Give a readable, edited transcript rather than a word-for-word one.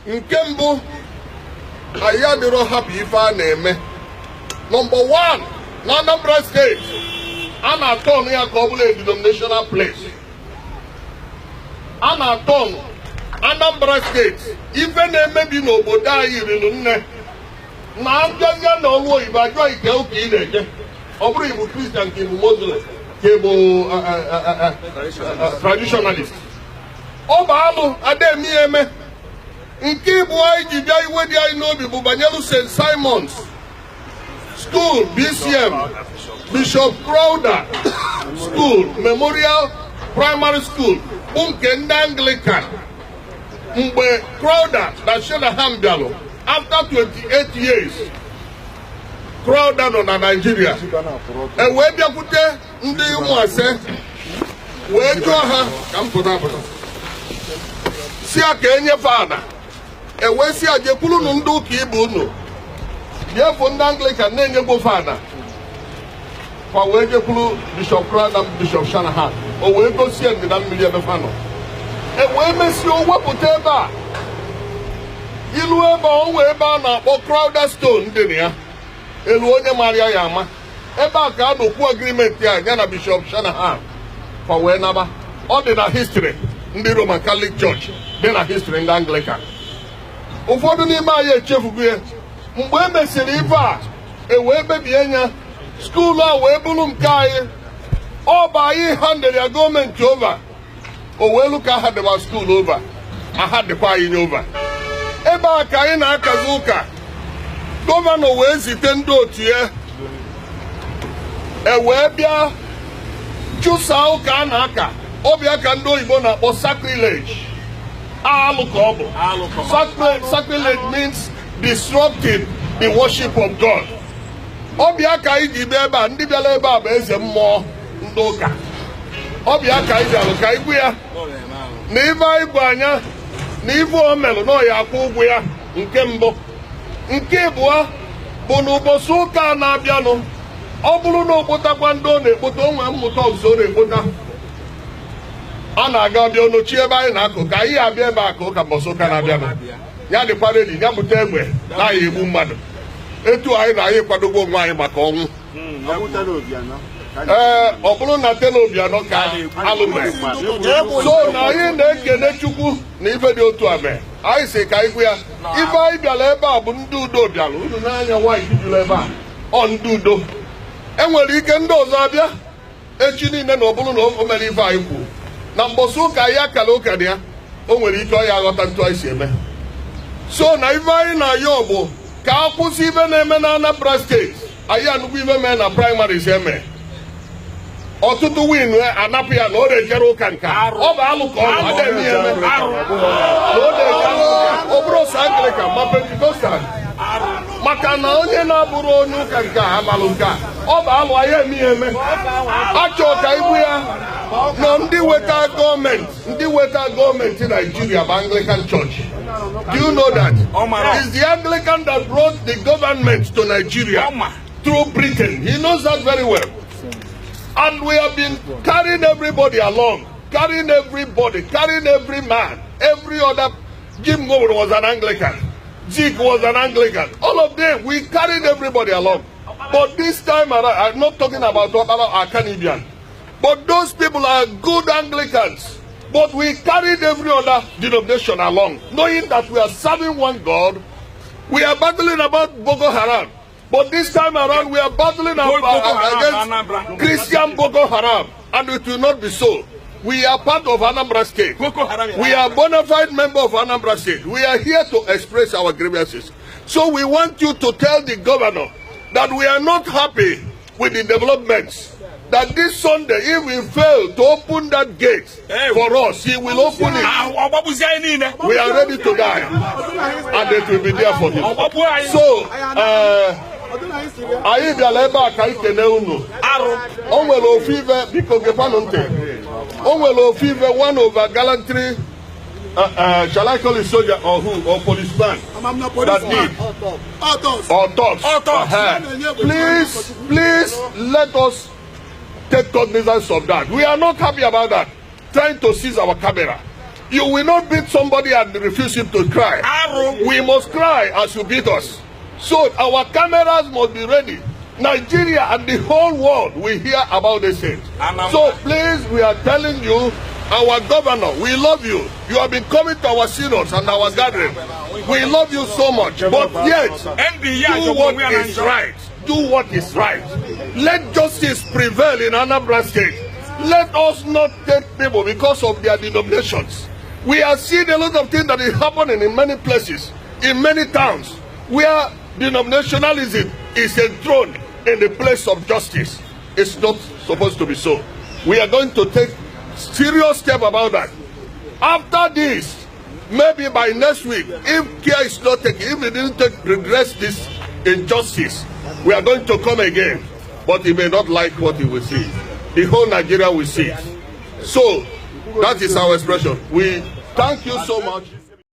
Nke mbụ, anyị adịrọ hapụ ife a na-eme. Number one, na Anambra State, a na-atọ ọnụ ya ka ọ bụrụ a denominational place. A na-atọ ọnụ Anambra State. Ife na-emebi n'obodo anyị riri nne na abịazịa na ọrụ oyibo, ajụọ ike ụka ị na-eje. Ọ bụrụ Igbo Christian, ka ịbụ Muslim, ka ịbụ traditionalist, ọ bụ alụ ada eme ya eme. Nke ịbụ anyị ji bịa, iwe dị anyị n'obi bụ banyere St. Simon's School, BCM, Bishop Crowther School, Memorial Primary School, bụ nke ndị Anglican. Mgbe Crowther na Shanahan bịalụ, after 28 years Crowther nọ na Nigeria, e wee bịakwute ndị ụmụase wee jụọ ha ka m pụta apụta, si ya ka enyefe ana. E wee si ya jekwurunu ndị ụka ibe unu, bịafụ ndị Anglican na-enyegbofe ana. Fa wee jekwuru Bishop Crowther, Bishop Shanahan, o wee gosie ndịda mmiri ebe fa nọ. E wee mesie o wepụta ebe a ilu, ebe o nwee ebe a na-akpọ Crowther Stone dị na ya. Elu onye mara ya ama ebe a ka a nọkwu agreement ya ya na Bishop Shanahan. Fa wee naba. Ọ dị na history ndị Roman Catholic Church, dị na history ndị Anglican. Ụfọdụ n'ime anyị echefugo ya. Mgbe e mesịrị ife a, e wee kpebie ya, school a wee bụrụ nke anyị. Ọ bụ anyị handịrị ya gọọmenti over. O wee lụ ka aha dịba school over, aha dịkwa anyị nye over. Ebe a ka anyị na-akazi ụka. Governor wee zite ndị otu ya, e wee bịa chụsaa ụka a na-aka. Ọbịa ka ndị oyibo na-akpọ sacrilege. Alụ ka ọ bụ. Sacrilege means disrupting the worship of God. Ọbịa ka anyị ji bịa ebe a. Ndị bịara ebe a bụ eze mmụọ ndị ụka. Ọbịa ka anyị bịalụ ka anyị gwu ya na ife anyị gwu anya na ife o melụ na ọ ya akwụ ụgwọ ya. Nke mbụ. Nke ịbụọ bụ na ụbọchị ụka na-abịanụ, ọ bụrụ na okpotakwa ndị ọ na-ekpota, o nwee mmụta ọzọ ọ na-ekpota, a na-aga bịa onochi ebe anyị na-akụ ka anyị abịa ebe a ka ụka mbọsị ụka na-abịanụ, ya dịkwa ready, ya bute egbe na anyị egbu mmadụ. Etu anyị na anyị kwadogo onwe anyị maka ọnwụ. Ee, ọ bụrụ na Telo Obianọ ka alụ mere so na anyị na-ekene Chukwu na ife dị otu a mee. Anyị si ka anyị gwu ya. Ife anyị bịara ebe a bụ ndị udo bịara. Unu n'anya nwaanyị juru ebe a, ọ ndị udo. Enwere ike ndị ọzọ abịa echi niile, na ọ bụrụ na o mere ife anyị kwuru na mbọsị ụka anyị akara ụka dị ya, o nwere ike ọ ya aghọta ntụ anyị si eme. So na ife anyị na-ayọ bụ ka a kwụsị ife na-eme na Anambra State. Anyị anụkwu ife mee na primaries, eme ọtụtụ win, anapụ ya na ọ na-ejere ụka nke a. Ọ bụ alụ ka ọ bụ, ada eme ya eme na ọ na-ejere ụka. Ọ bụrụ sọ Anglican ma Pentecostal, maka na onye na-abụrụ onye ụka nke a amalụ nke a, ọ bụ alụ. Anyị eme ya eme. Achọ ka igbu ya nọ. Ndị weta gọọmenti, ndị weta gọọmenti Naijiria bụ Anglican Church. Do you know that? It's the Anglican that brought the government to Nigeria through Britain. He knows that very well. And we have been carrying everybody along, carrying everybody, carrying every man, every other. Jim Gordon was an Anglican. Zeke was an Anglican. All of them, we carried everybody along. But this time around, I'm not talking about other Canadian. But those people are good Anglicans. But we carried every other denomination along, knowing that we are serving one God. We are battling about Boko Haram. But this time around, we are battling Boko Haram, against Anambra. Christian Boko Haram. And it will not be so. We are part of Anambra State. Boko Haram. We are bona fide member of Anambra State. We are here to express our grievances. So we want you to tell the governor that we are not happy with the developments. That this Sunday, if we fail to open that gate Hey. for us, he will open it. Ọgbagbuzi anyị niile. We are ready to die. And it will be there for him. Ọgbagbu anyị. So, anyị bịara ebe a ka anyị kene unu. Arụ. O nwere ofu ife, biko gekwanụ ntị. O nwere ofu ife, one over gallantry, shall I call it soldier or who, or policeman that did or thugs. Or thugs. Please, please let us take cognizance of that. We are not happy about that. Trying to seize our camera. You will not beat somebody and refuse him to cry. Arụ. We must cry as you beat us. So our cameras must be ready. Nigeria and the whole world will hear about this thing. Anambra. So please, we are telling you, our governor, we love you. You have been coming to our synods and our gathering. We love you so much. But yet, Ndị ya do jọgburu what onwe ya na is njọ. right. Do what is right. Let justice prevail in Anambra State. Let us not take people because of their denominations. We are seeing a lot of things that is happening in many places, in many towns, where denominationalism is enthroned in the place of justice. It's not supposed to be so. We are going to take serious step about that. After this, maybe by next week, if care is not taken, if we didn't take redress this injustice, we are going to come again. But he may not like what he will see. The whole Nigeria will see it. So that is our expression. We thank you so much.